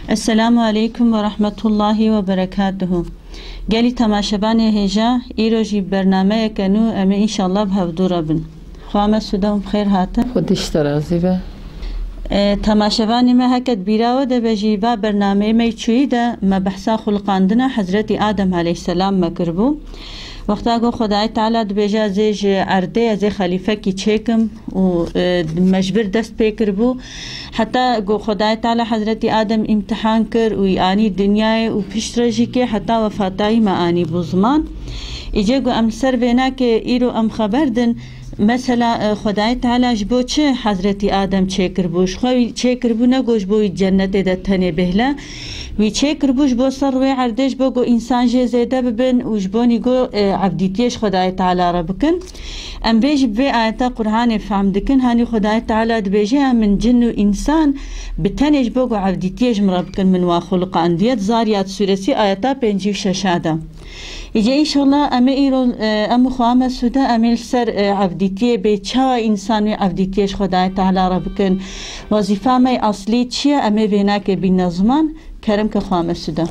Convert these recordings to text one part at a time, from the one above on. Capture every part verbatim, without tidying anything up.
Esselamu aleykum ve rahmetullahi ve berekatuhu. Gelî temaşevanê hêja, îro jî bernameyeke nû em ê înşallah bi hevdû re bin. Xwa me Sude hûn bi xêr hatin. Xwedî ji te razî be. E, temaşevanê me heke di bîra we de be jî, va bernameyê me yê çûyî de me behsa xuliqandina Hezretî Adem aleyhisselam me kiribû. Wexta ku Xwedayê Teala dibêje, ez ê ji erdê, ez ê xelîfekî çêkim û, e, me ji vir dest pê kiribû. Heta ku Xwedayê Teala Hezretî Adem îmtihan kir û wî anî dinyayê û piştre jî kê heta wefatayî me anî bû ziman. Îce ku em li ser vênakê îro em xeber din, mesela, e, Xwedayê Teala ji bo çi Hezretî Adem çêkiribû? Ji xwe wî çêkiribû ne ku ji bo wî cennetê de tenê bêhle. Wî çêkiribû ji bo ser wê erdê, ji bo ku însan jê zêde bibin û ji bo nî ku, e, evdîtiyê ji Xwedayê Teala re bikin. Em vê jî bi vê ayeta Qur'anê fehm dikin. Hanî Xwedayê Teala dibêje, ya min cin û însan bi tenê ji bo ku evdîtiyê ji min re bikin, min wa xuliqandiye. Zariyat sûresî ayeta pêncî û şeş de. Îce înşallah em ê îro, e, em û xwe me Sude, em ê li ser, e, evdîtiyê bê çawa însan wê evdîtiyê ji Xwedayê Teala re bikin. Wezîfa me yê aslî çi ye? Em ê vênakê bîne ziman. Kerem ke xwe me Sude.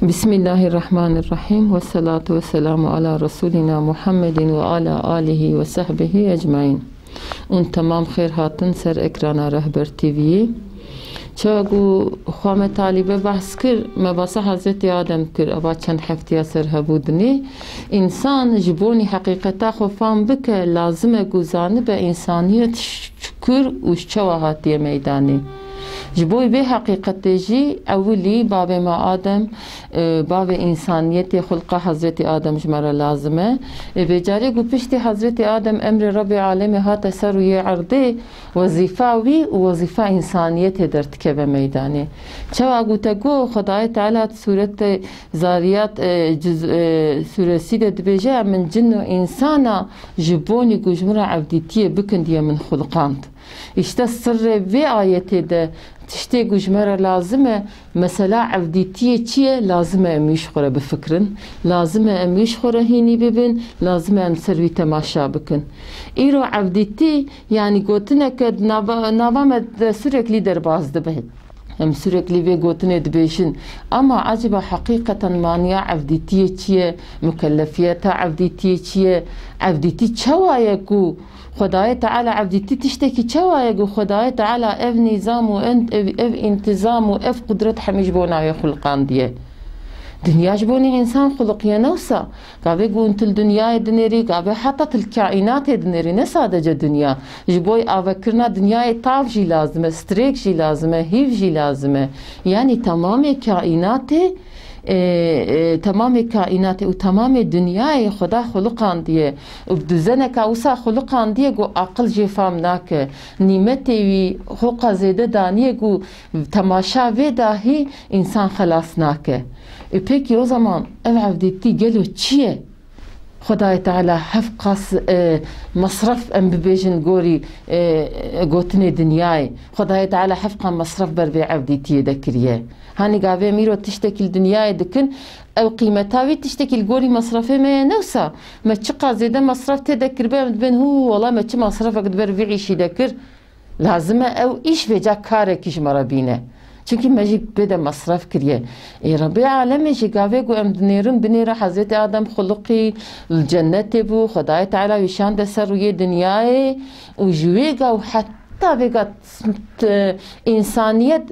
Bismillahirrahmanirrahim. Ve salatu ve selamu ala Resulina Muhammedin ve ala alihi ve sahbihi ecmaîn. Hûn temam xêr hatin ser ekrana Rehber T V'yê. Çawa ku xwe me talîbe behs kir, me basa Hezretî Adem kir, eva çend heftiya ser hebû dinê. Însan ji bo nî heqîqeta xwe fam bike, lazim e ku zanibe însaniyet ş-, çikur û ji çawa hatiye meydanê. Ji bo vê heqîqetê jî ewilî bavê me Adem, e, bavê însaniyetê, xulqa Hezretî Adem ji me re lazim e. Ê vê carê ku piştî Hezretî Adem emrê Rebbê Alemê hate ser rûyê erdê, wezîfa wî û wezîfa însaniyetê derdikeve meydanê. Çawa ku te got, Xwedayê Teala di sûretê Zariyat, e, cuz-, e, sûresî de dibêje, min cin û însana ji bo nî ku ji min re evdîtiyê bikin diye min xuliqand. Îşte sirrê vê ayetê de tiştê ku ji me re lazim e, mesela evdîtiyê çi ye, lazim e em wî ji xwe re bifikirin, lazim e em wî ji xwe re hînî bibin, lazim e em ser wî temaşa bikin. Îro evdîtî, yanî gotineke di nava, nava me de sürekli derbas dibe. Em sürekli vê gotinê dibêjin. Ama acaba heqîqeten maniya evdîtiyê çi ye? Mukellefiyeta evdîtiyê çi ye? Evdîtî çawa ye ku Xwedayê Teala evdîtî tiştekî çawa ye ku Xwedayê Teala ev nîzam û en-, ev, ev întîzam û ev qudret hemî ji bo navê xuliqandiye? Dinya ji bo nî însan xuliqiye, ne wisa? Gavê ku hûn til dinyayê dinêrî, gavê heta til kaînatê dinêrî, ne sadece dinya. Ji bo avekirina dinyayê tav jî lazim e, strêk jî lazim e, hîv jî lazim e. Yanî temamê kaînatê, e, e, temamê kaînatê û temamê dinyayê Xweda xuliqandiye û bi duzeneka wisa xuliqandiye ku aqil jê fam nake. Nîmetê wî hoqa zêde daniye ku temaşa vê dahî însan xelas nake. E, pekî o zaman ev evdîtî gelo çi ye? Xwedayê Teala hevqas, e, mesref em bibêjin gorî, e, gotinê dinyayê. Xwedayê Teala hevqa mesref ber vê evdîtiyê de kiriye. Hanî gavê em îro tiştekî li dinyayê dikin, ew qîmeta wî tiştekî li gorî mesrefê me ye, ne wisa? Me çiqas zêde mesref tê de kiribe, em dibên, hû, wela me çi mesrefek di ber vî îşî de kir. Lazim e ew îş vêca karekî ji me re bîne. Çimkî me jî pê de mesref kiriye. Ê Rebbê Alemê jî gavê ku em dinêrin, binêre Hezretî Adem xuliqî, li cennetê bû, Xwedayê Teala wî şande ser rûyê dinyayê û ji wê gav heta vê gav t-, însaniyet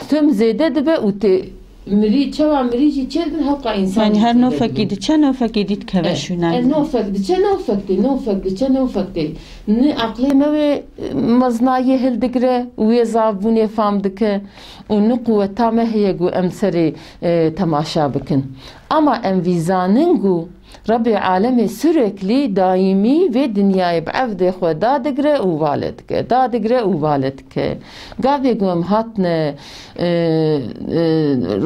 tim zêde dibe û tê Mirî, çawa mirî jî çêdibin, hewqa însan Yanî jî her çêdibin. Nofekî diçe, nofekî dî dikeve E, şûnayê. E, nofek diçe, nofek tê, nofek diçe, nofek tê. Ni aqlê me wê, e, meznayê hildigire û wê zavbûnê fam dike û ni quweta me heye ku em serê, e, temaşa bikin. Ama em vî zanin ku Rebbê Alemê sürekli, daîmî vê dinyayê bi evdê xwe dadigire û vale dike, dadigire û vale dike. Gavê ku em hatine, e, e,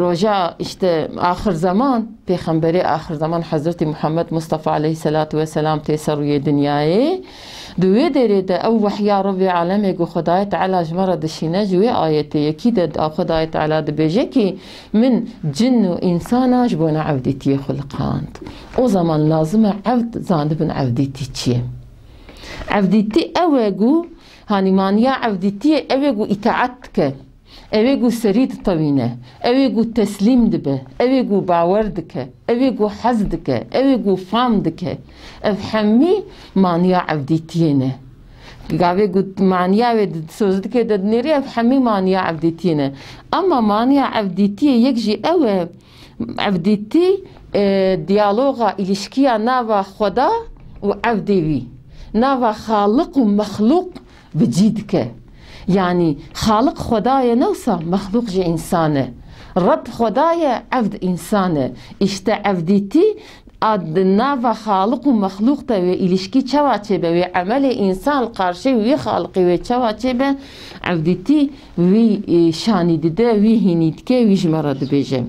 roja, işte, axir zeman, Pêxemberê axir zeman Hezretî Muhammed Mustafa aleyhisselatu vesselam tê ser rûyê dinyayê. Di wê derê de ew wehya Rebbê Alemê ku Xwedayê Teala ji me re dişîne, ji wê ayetê yekî de Xwedayê Teala dibêje ki, min cin û însana ji bona evdîtiyê xuliqand. O zaman lazim e evd zanibin evdîtî çi ye. Evdîtî ew e ku, hanî maniya evdîtiyê ew e ku îtaet dike. Ew ê ku serî ditewîne, ew ê ku teslîm dibe, ew ê ku bawer dike, ew ê ku hez dike, ew ê ku fam dike. Ev hemî maniya evdîtiyê ne. Gavê ku maniya wê di sozlikê de dinêrî, ev hemî maniya evdîtiyê ne. Ama maniya evdîtiyê yek jî ew e, evdîtî, e, diyaloga, îlişkiya nava Xweda û evdê wî, nava Xaliq û mexlûq bi cî dike. Yanî Xaliq Xweda ye, newsa mexlûq jî însan e. Reb Xweda ye, evd însan e. Îşte evdîtî a di nava Xaliq û mexlûq de wê îlişkî çawa çêbe, wê emelê însan li qarşê wî Xaliqê wê çawa çêbe, evdîtî wî, e, şanî dide, wî hînî dike, wî ji me re dibêje.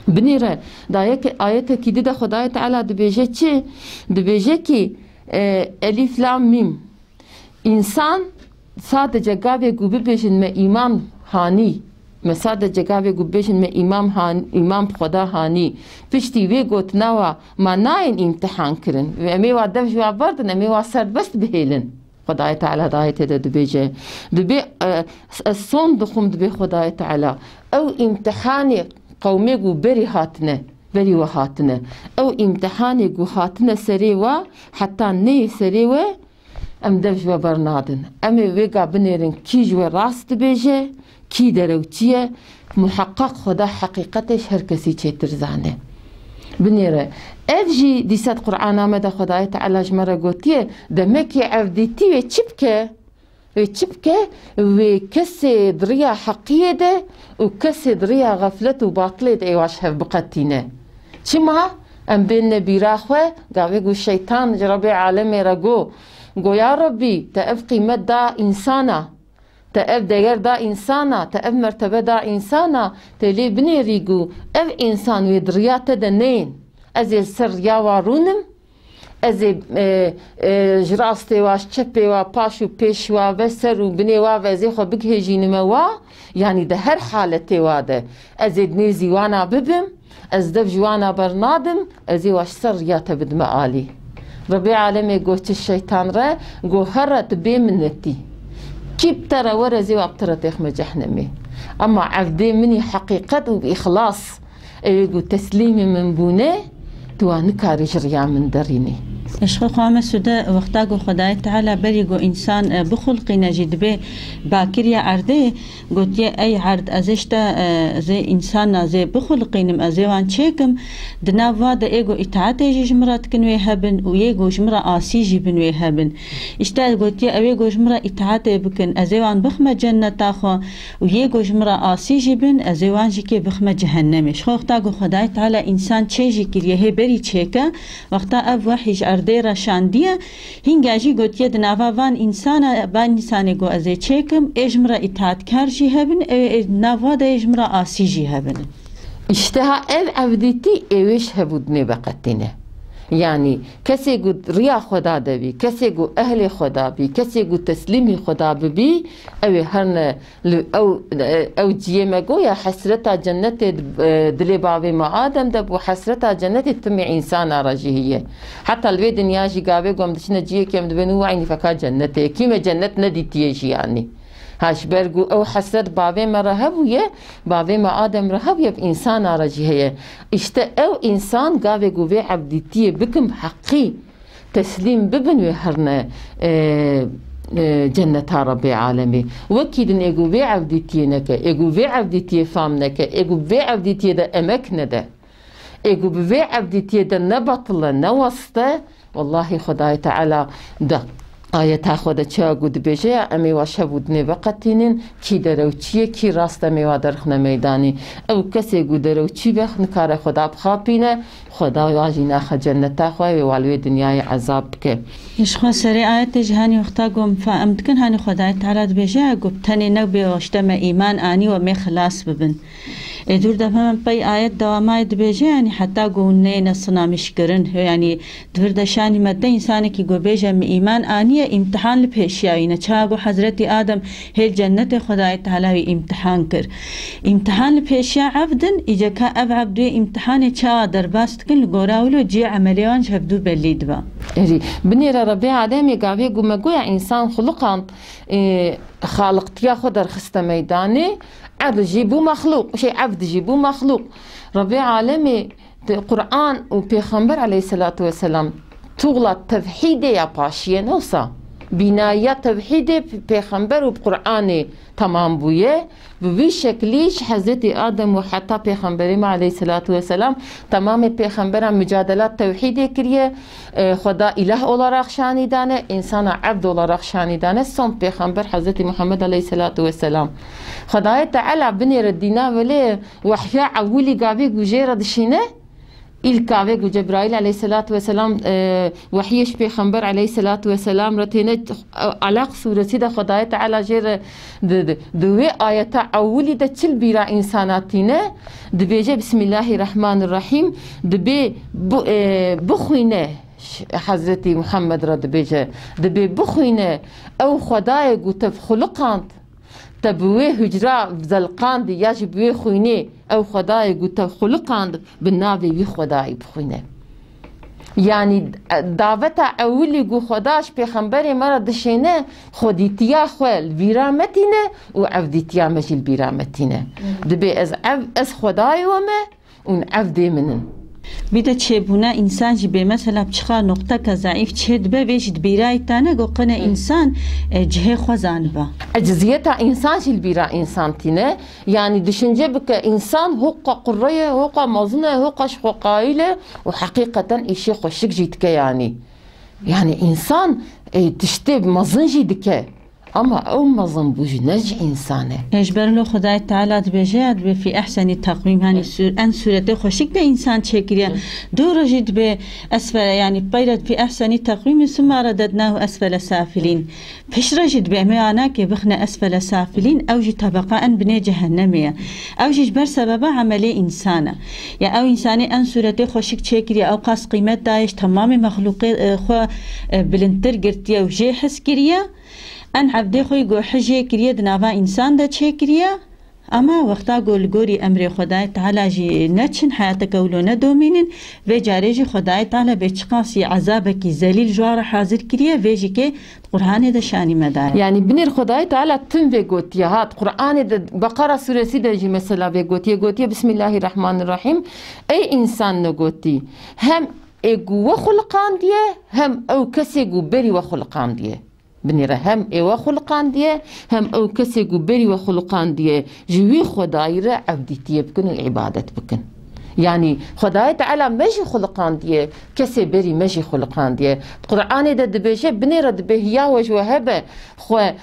Binêre, dayeke-, ayetekî di de Xwedayê Teala dibêje çi? Dibêje kî, e, Elîf Lam Mîm. Însan sadece gavê ku bibêjin me îmam hanî, me sadece gavê ku bibêjin me îmam han-, îmam Xweda hanî, piştî wê gotina wa ma nayên îmtihan kirin. Wê em ê wa dev ji wa berdin, em ê wa serbest bihêlin. Xwedayê Teala dayê tê de dibêje. Dibê, e, ez son dixwim dibê Xwedayê Teala. Ew îmtihanê qewmê ku berî hatine, berî we hatine. Ew îmtihanê ku hatine serê we, heta neyê serê we, em dev ji we bernadin. Em ê vêga binêrin kî ji we rast dibêje, kî derewçî ye. Muheqeq Xweda heqîqetê ji her kesî çêtir zane. Binêre. Ev jî dîsa di Qur'ana me de Xwedayê Teala ji me re gotiye, demekê evdîtî wê çi bike? Wê çi bike? Wê kesê di riya heqiyê de û kesê di riya xeflet û batilê de ê wa ji hev biqetîne. Çima? Em bênine bîra xwe, gavê ku şeytan ji Rebê alemê re go, go, ya Rebbî, te ev qîmet da însana, te ev deger da însana, te ev mertebe da însana, tê lê binêrî ku ev însan wê di riya te de neyên. Ez ê li ser riya wa rûnim, ez ê, e, e, ji rastê wa, ji çepê wa, paş û pêş wa ve, ser û binê wa ve ez ê xwe bigihêjînime wa, yanî di her haletê wa de ez ê di nêzî wana bibim, ez dev ji wana bernadim, ez ê wa ji ser riya te bidime alî. Rebê alemê got çi şeytan re, got here tu bê minnetî. Kî bi te re were ez ê wa bi te re têxime cehnemê. Ema evdê min î heqîqet û bi îxlas, ew ê ku teslîmê min bûne, tu wa nikarî ji riya min derînî. Ji xwe xwe me sude wexta ku Xwedayê Teala berî ku însan, e, bixulqîne jî dibê bakiriya erdê, gotiye, ey erd, ez ê ji te, e, ez ê însan, ez ê bixulqînim, ez ê wan çêkim, di nav va de ê ku îtaetê jî ji min re dikin wê hebin û yê ku ji min re asî jî bin wê hebin. Îşte gotiye, ew ê ku ji min re îtaetê bikin, ez ê wan bixime cenneta xwe û yê ku ji min re asî jî bin, ez ê wan jî kê bixime cehennemê. Ji xwe wexta ku Xwedayê Teala însan çê jî kiriye, hê berî çêke, wexta ev wehî ji erdê re şandiye, hînga jî gotiye di nava van însana, van însanê ku ez ê çêkim, ê ji min re îtaatkar jî hebin, ê, ê di nav wa de ê ji min re asî jî hebin. Îşte ha ev evdîtî ê wê ji hevûdinê veqetîne. Yanî kesê ku riya Xweda de bî, kesê ku ehlê Xweda bî, kesê ku teslîmî Xweda bibî, ew ê herne li ew, ew ciyê me goya hesreta cennetê di, e, dilê bavê me Adem de bû, hesreta cennetê timê însana re jî heye. Heta li vê dinya jî gavê ku em diçine ciyekê em dibên û weynî feka cennetê. Kî me cennet nedîtiye jî yanî. Ha, ji ber ku ew hesret bavê me re hebûye, bavê me Adem re hebûye, bi însana re jî heye. Îşte ew însan gavê ku vê evdîtiyê bikin bi heqî teslîm bibin wê herne, e, e, cenneta Rebbê alemê. Wekî din ê ku vê evdîtiyê neke, ê ku vê evdîtiyê fam neke, ê ku vê evdîtiyê de emek nede. Ê ku bi vê evdîtiyê de ne batil e, ne west e, wellahî Xwedayê Teala di ayeta xwe de çawa ku dibêje ya, em ê wa şev û dinê veqetînin, kî derewçî ye, kî rast e, em ê wa derxine meydanî. Ew kesê ku derewçî be, nikare Xweda bixapîne, Xweda wa jî naxe cenneta xwe, wê wa li wê dinyayê ezab bike. Ji xwe serê ayetê jî hanî wexta ku em fa-, em dikin, hanî Xwedayê Teala dibêje, ku bi tenê ne bê, işte me îman anî we mê xilas bibin. Ê dûr de me pey ayet dewamayê dibêje, yanî heta ku hûn neyêne sinamîşkirin. Yanî di vir de şanî me te însanekî ku bêje min îman aniye, îmtihan li pêşiya wî ne. Çawa ku Hezretî Adem hêl cennetê Xwedayê Teala wî îmtihan kir. Îmtihan li pêşiya evd in, îca ka ev evd wê îmtihanê çawa derbas dikin, li gora wilo cihê emelê wan ji hevdû belî dibe. Erî, binêre Rebê Alemê gavê ku me goya însan xuliqand, e, xaliqtiya xwe derxiste meydanê, erd jî bû mexlûq, şey, evd jî bû mexlûq. Rebê Alemê di Quran û Pêxember aleyhisselatu vesselam tuğla tevhîdê ya paşiye, ne wisa? Bînayiya tevhîdê Pêxember û Quranê temam bûye. Bi vî şeklî ji Hezretî Adem û heta Pêxemberê me aleyhisselatu vesselam temamê pêxemberan mucadelat tewhîdê kiriye. E, Xweda îlah olarak şanî dane, însana evd olarak şanî dane. Son pêxember Hezretî Muhammed aleyhisselatu vesselam. Xwedayê Teala binêre dîna welê wehya ewilî gavê ku jê re dişîne, îlk gavê ku Cebraîl aleyhisselatu vesselam, e, wehiyê ji Pêxember aleyhisselatu vesselam re têne, e, Alaq suresî de Xwedayê Teala jê re di, di, di wê ayeta ewilî de çil bîra însana tîne, dibêje, Bismillahirrahmanirrahîm, dibê bu-, e, bixwîne, ş-, Hezretî Muhammed re dibêje, dibê bixwîne, ew Xwedayê ku te xuliqand, te bi wê hucra zelqandî ya jî bi wê xwînê, ew Xwedayê ku te xuliqand, bi navê wî Xwedayî bixwîne. Yanî, e, daveta ewilî ku Xweda ji pêxemberê me re dişêne, xwedîtiya xwe li bîra me tîne û evdîtiya me jî li bîra me tîne. Dibê ez ev, ez Xwedayê we me û evdê min in. Bî de çêbûna însan jî bê mesela bi çiqa noqteka zeîf çê dibe, vê jî di bîrayî tane ku qine însan, e, cihê xwe zaniba. Eciziyeta însan jî li bîra însan tîne. Yanî düşünce bike, însan hoqa qurre ye, hoqa mezin e, hoqa ji xwe qayîl e û heqîqeten îşê xweşik jî dike yanî. Yanî însan, e, tiştê mezin jî dike. Ama ew mezinbû jî ne ji însan e. E, ji ber lo Xwedayê Teala dibêje, ya dibê fî ehsenî teqwîm, hanî sûr-, en sûretê xweşik de însan çêkiriye. Dû re jî dibê esfele, yanî peyre fî ehsenî teqwîmî summa redednahu esfele safilîn. Piştre jî dibê em ê anakê bixine esfele safilîn, ew jî tebeqa en binê cehennemê ye. Ew jî ji ber sebeba emelê însan e. Ya ew însanê en sûretê xweşik çêkiriye, ew qas qîmet daye ji temamê mexlûqê, e, xwe, e, bilindtir girtiye û jê hez kiriye. En evdê xwe yî ku hijê kiriye di nava însan de çêkiriye. Ama wexta ku li gorî emrê Xwedayê Teala jî neçin, heyateke wilo nedomînin, vê carê jî Xwedayê Teala bê çiqasî ezabekî zelîl ji wan re hazir kiriye, vê jî kê di Qur'anê de şanî me daye. Yanî binêr Xwedayê Teala tim vê gotiye. Hat Qur'anê de Beqara suresî de jî mesela vê gotiye, gotiye, Bismillahirrahmanirrahîm. Ey însan, ne gotî, hem ê ku we xuliqandiye, hem ew kesê ku berî we xuliqandiye. Binêre hem ê we xuliqandiye, hem ew kesê ku berî we xuliqandiye, ji wî Xwedayî re evdîtiyê bikin û îbadet bikin. Yanî Xwedayê Teala me jî xuliqandiye, kesê berî me jî xuliqandiye. Qur'anê de dibêje, binêre dibê hiya we ji we hebe, xwe,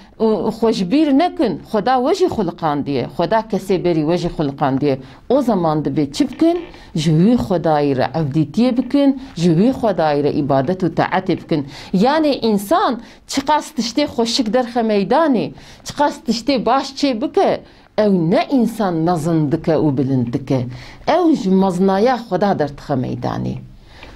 xwe ji bîr nekin, Xweda we jî xuliqandiye, Xweda kesê berî we jî xuliqandiye. O zaman dibê çi bikin? Ji wî Xwedayî re evdîtiyê bikin, ji wî Xwedayî re îbadet û taetê bikin. Yanî însan çiqas tiştê xweşik derxe meydanê, çiqas tiştê baş çê bike, ew ne însan mezin dike û bilind dike. Ew ji mezinaya Xweda derdixe meydanê.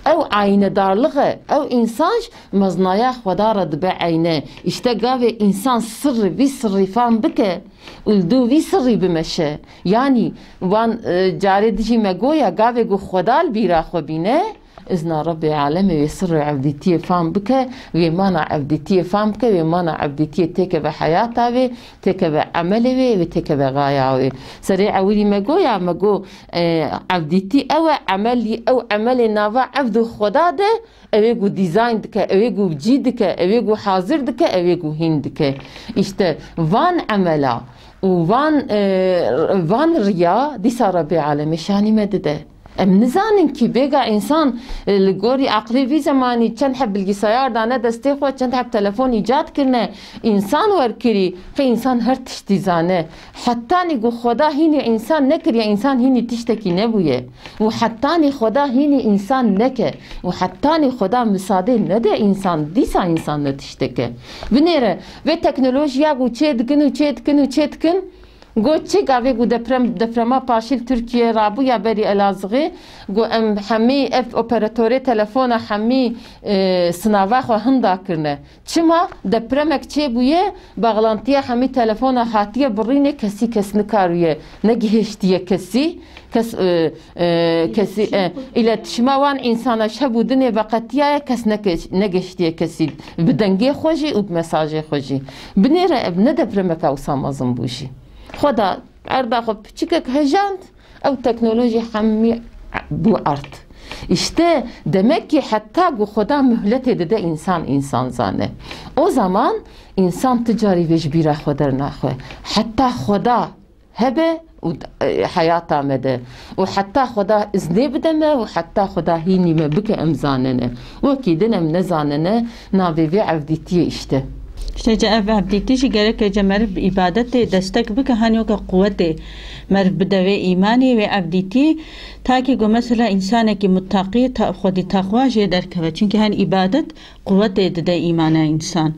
Ew aynedarlix e. Ew însan ji mezinaya Xweda re dibe eyne. Îşte gavê însan sirrî, vî sirrî fam bike û li dû vî sirrî bimeşe. Yanî wan, e, carê dijî me goya gavê ku Xweda li bîra xwe bîne, Izna Rebbê Alemê wê sirrê evdîtiyê fam bike, wê mana evdîtiyê fam bike, wê mana evdîtiyê têkeve heyata wê, têkeve emelê wê, wê têkeve gaya wê. Serê ewilî me goya, me go, e, evdîtî ew e, emelî, ew emelê nava evd û Xweda de, ew ê ku dîzayn dike, ew ê ku cî dike, ew ê ku hazir dike, ew ê ku hîn dike. Îşte van emela û van, e, van riya dîsa Rebbê Alemê şanî me dide. Em nizanin kî bêga însan, e, li gorî aqlê vî zemanî çend heb bilgisayar dane destê xwe, çend heb telefon îcad kirine, însan werkirî, qey însan her tiştî zane. Hetanî ku Xweda hînî însan nekiriye, însan hînî tiştekî nebûye. Û hetanî Xweda hînî însan neke û hetanî Xweda misadê nede însan, dîsa însan ne tişteke. Binêre, vê teknolojiya ku çê dikin û çê dikin û çê dikin, Got çi gavê ku deprem, deprema paşî li Tirkiye rabû ya berî Elazığê, got em hemî ev operatorê telefona hemî, e, sinava xwe hinda kirine. Çima depremek çêbûye, bağlantiya hemî telefona hatiye birînê, kesî kes nikariye, negihiştiye kesî, kes, e, e, kesî, e, îletişima wan însana şev û dinê veqetiyaye, kes neke-, negihiştiye kesî bi dengê xwe jî û bi mesajê xwe jî. Binêre ev ne depremeka wisa mezin bû jî. Xweda erda xwe piçikek hejand, ew teknolojî hemî bû erd. Îşte demek ki heta ku Xweda muhletê dide însan, însan zane. O zaman însan ti carî vê ji bîra xwe dernaxwe. Heta Xweda hebe û, e, heyata me de. Û heta Xweda iznê bide me û heta Xweda hînî me bike em zanene. Wekî din em nezanene navê vê evdîtiyê îşte. İşte ca ev evdîtî jî gereke ca meriv bi îbadetê destek bike, hanî weke quwetê meriv bide vê îmanê, vê evdîtî. Ta ki ku mesela însanekî muttaqî, ta-, xwedî texwa jê derkeve. Çunkî hen îbadet quwetê dide îmana însan.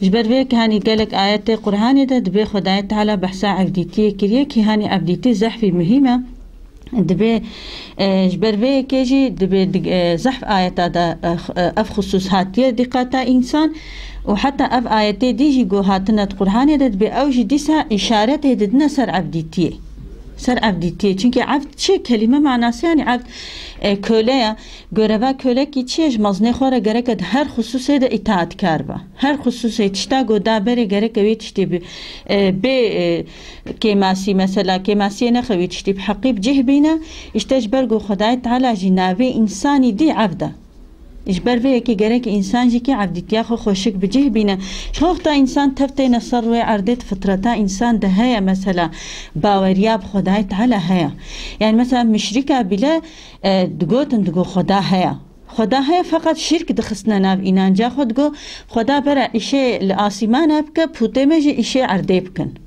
Ji ber vê yekê hanî gelek ayetê Qur'anê de dibê Xwedayê Teala behsa evdîtiyê kiriye, ki hanî evdîtî zehfî muhîm e. Dibê, e, ji ber vê yekê jî dibê dig-, e, zehf ayeta de, e, x-, e, ev xusûs hatiye dîqata însan û heta ev ayetê dî jî ku hatine di Qur'anê de dibê ew jî dîsa îşaretê didine ser evdîtiyê. Ser evdîtiyê. Çunkî evd çi? Kelîme manasî yanî evd, e, köle ye. Göreva kölekî çi ye? Ji mezinê xwe re gereke di her xusûsê de îtaatkar be. Her xusûsê tişta ku da berê gereke wê tiştê bi, e, bê, e, kêmasî, mesela kêmasiyê nexe wê tiştê bi heqî bi cih bîne. Îşte ji ber ku Xwedayê Teala jî navê însanî dî evd e. Ji ber vê yekê gerek însan jî kî evdîtiya xwe xweşik bi cih bîne. Ji xwe wexta însan tev têne ser rûyê erdê, di fitreta însan de heye mesela baweriya bi Xwedayê Teala heye. Yani mesela muşrika bile, e, digotin digo Xweda heye. Xweda heye feqet şirk dixistine nav înanca xwe, digo Xweda bera îşê li asîmana bike, pûtê me jî îşê erdê bikin.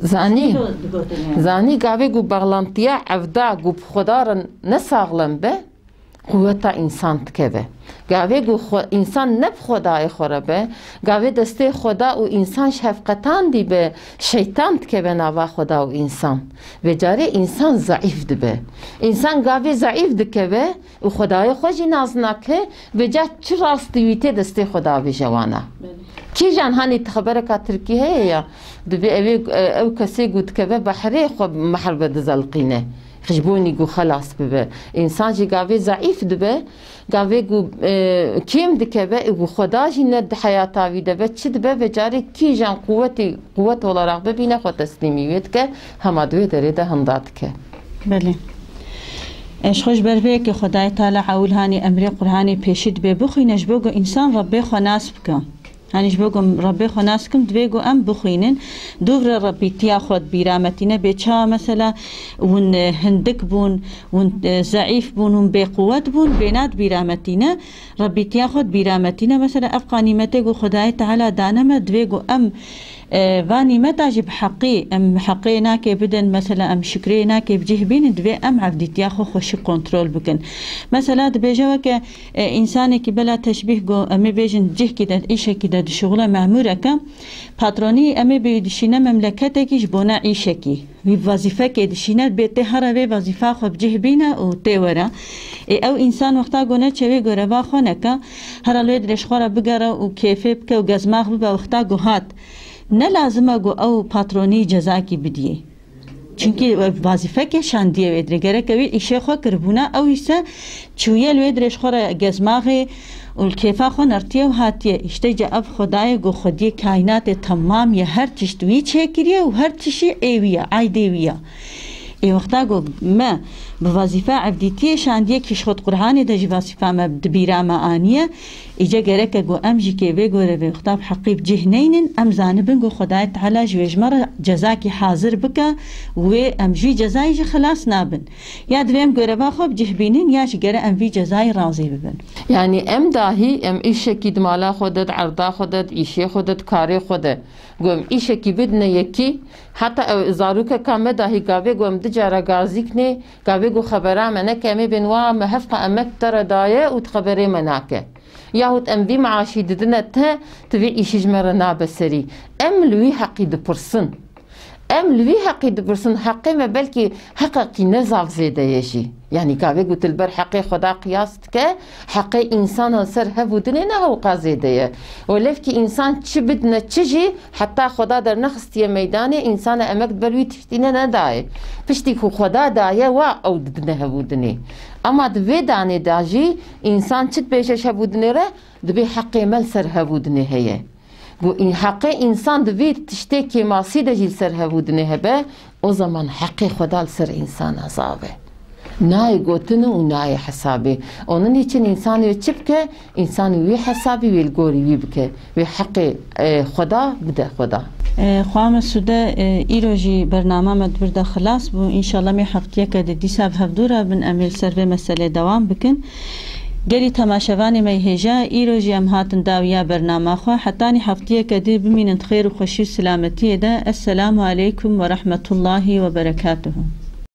Zanî, Digotin yani. Zanî gavê ku bağlantiya evda ku bi Xweda re ne saxlem be, quweta însan dikeve. Gavê ku xwe, însan ne bi Xwedayê xwe re be, gavê destê Xweda û însan şefqetandî be, şeytan dikeve nava Xweda û însan. Vê carê însan zeîf dibe. Însan gavê zeîf dikeve û Xwedayê xwe jî nas nake, vêca çi rastî wî tê destê Xweda bêje wana. Belê. Kîjan hanî ti xebereka tirkî heye ya, dibê evê, ew kesê ku dikeve behrê xwe bi mehr ve dizelqîne. Ji bo nî ku xelas bibe. Însan jî gavê zeîf dibe, gavê ku, e, kêm dikeve, û ku Xweda jî ne di heyata wî de be, çi dibe ve carê kîjan quwetê, quwet olarak bibîne, xwe teslîmî wê dike, hema di wê derê de hinda dike. Belê. E, ji xwe ji ber vê yekê Xwedayê Teala ewil hanî emrê Qur'anê pêşî dibe bixwîne, ji bo ku însan Rebbê xwe nas bike. Hanî ji bo ku em Rebbê xwe nas bikin, divê ku em bixwînin, dûv re Rebbîtiya xwe di bîra me tîne. Bê çawa mesela hûn, e, hindik bûn, hûn, e, zeîf bûn, hûn bêquwet bûn, bêna di bîra me tîne. Rebbîtiya xwe di bîra me tîne. Mesela ev qanîmetê ku Xwedayê Teala dane me, divê ku em, e, va nîmeta jî bi heqî, em heqê nakê bidin, mesela em şukrê nakê bi cih bînin, divê em evdîtiya xwe xweşik kontrol bikin. Mesela dibêje weke E, însanekî bela teşbîh ku, em ê bêjin cihkî de, îşekî de dişuxile memûreke, patronî em ê bê dişîne memleketekî ji bona îşekî. Wî wezîfekê dişîne, bê tê here vê wezîfa xwe bi cih bîne û tê were. Ê, ew însan wexta ku neçe wê goreva xwe neke, here li wê dirê ji xwe re bigere û kêfê bike û gezmax bibe wexta ku hat. Ne lazim e ku ew patronî cezakî bidiyê. Çimkî wezîfeke şandiye wê dirê. Gereke wî îşê xwe kiribûna, ew îse çûye li wê dirê ji xwe re gezmaxê û li kêfa xwe nertiye û hatiye. Îşte ca ev Xwedayê ku xwediyê kaînatê temam ye, her tişt wî çêkiriye û her tiştî ê wî ye, aydê wî ye. Ê wexta ku me bi wezîfa evdîtiyê şandiye kî ji xwe di Qur'anê de jî wezîfa me di bîra me aniye, Îca gereke ku em jî kê vê gore vê wexta bi heqî bi cih neynin, em zanibin ku Xwedayê Teala ji wê ji me re cezakî hazir bike, wê em ji vî cezayê jî xilas nabin. Ya divê em goreva xwe bi cih bînin, ya jî gere em vî cezayê razî bibin. Yanî em dahî, em îşekî di mala xwe de, di erda xwe de, di îşê xwe de, di karê xwe de, ku em îşekî bidine yekî, heta ew zarokeka me dahî gavê ku em du cara gazîk nê, gavê ku xebera me neke, em ê bên wa me hevqa emek te re daye û di xeberê me nake. Yahut em vî meaşî didine te, tu vê îşî ji me re nabe serî. Em li wî heqî dipirsin. Em li wî heqî dipirsin, heqê me belkî heqeqî ne zaf zêde ye jî. Yanî ka vê gotin li ber heqê Xweda qiyas dike, heqê însanan ser hev û dinê ne hewqa zêde ye. Welevkî însan çi bidine çi jî, heta Xweda dernexistiye meydanê, însana emek di ber wî tiştîne nedayê. Piştî ku Xweda daye wa ew didine hev û dinê. Ema di vê danê de jî însan çi dibêje ji hev û dinê re, dibê heqê me li ser hev û dinê heye. Got, în-, heqê însan di vî tiştê kêmasî de jî li ser hev û dinê hebe, o zaman heqê Xweda li ser însana zaf e. Nayê gotin û nayê hesabê. Onun için însan wê çi bike? Însan wî hesabî wê li gorî wî bike. Wê heqê, e, Xweda bide Xweda. E, Xwa Mesude, e, îro jî bernama me di vir de xilas bû. Înşallah mê heftiyeke di dîsa bi hevdû re bin em ê li ser vê meselê dewam bikin. Gelî temaşevanê me yê hêja, îro jî em hatin dawiya bernama xwe. Hetanî heftiyeke dî bimînin di xêr û xweşî û silametiyê de. Esselamu aleykum ve rahmetullahi ve berekatuhu.